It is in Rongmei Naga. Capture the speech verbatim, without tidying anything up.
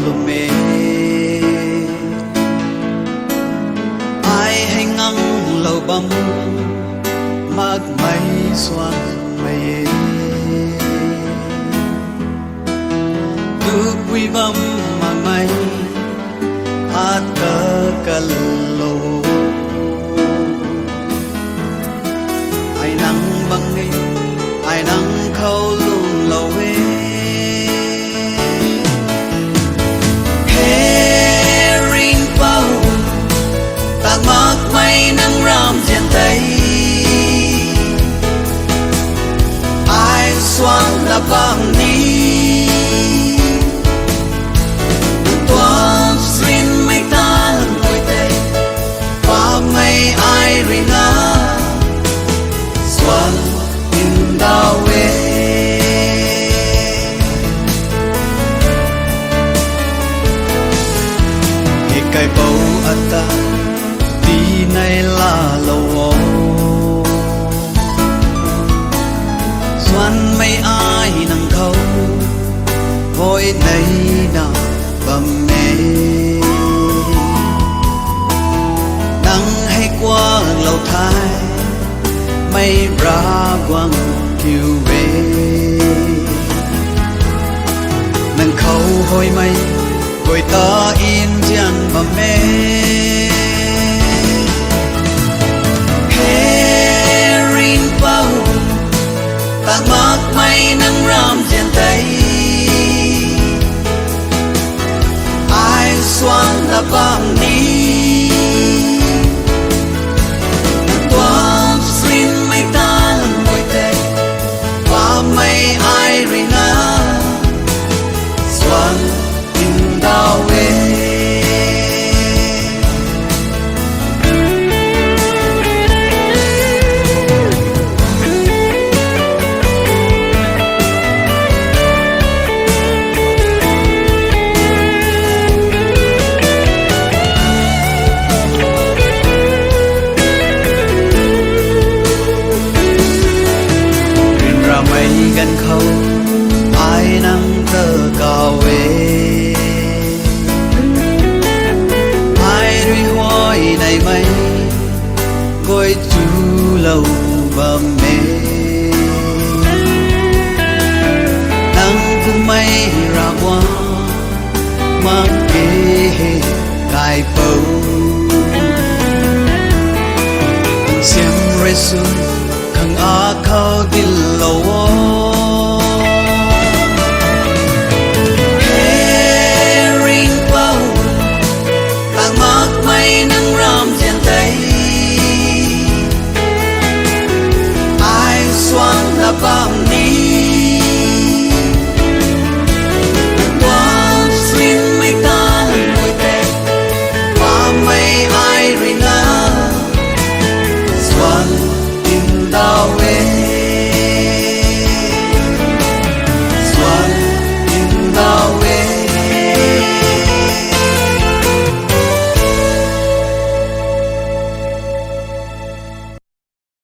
lum e. Ai hei nganglou bam makmei suanmei e. Tupui bam makmei at kakalou. Ai nang bang ni, ai nang khou lungclou e. He Ringhpouc, tak makmei nang ramzian tei ai suan na bam ni. Nang tuang sinmei taanv guay tei paapmei ai rui na suan ndauh e. He Kaipouc ata, tinei laalou o. Suanmei ai nang khou huayneyna bam e. Nang hei kuaklou thei meic Ravguangc kiu e. Nang khou huaymei guay ta nzian bam e. He Ringhpouc, tak makmei nang ramzian tei ai suan na bam ni. Nang tuang sinmei taanv guay tei paapmei ai rui na suan ndauh e. Ryanramei ganv khou ai nang ta kauc e. Ai rui huayneymei guay chulou bam e. Nang kummei Ravguangc mak ge he Kaipouc. Nsiam rui sw khang akhou dinclou o. He Ringhpouc, tak makmei nang ramzian tei ai suan na bam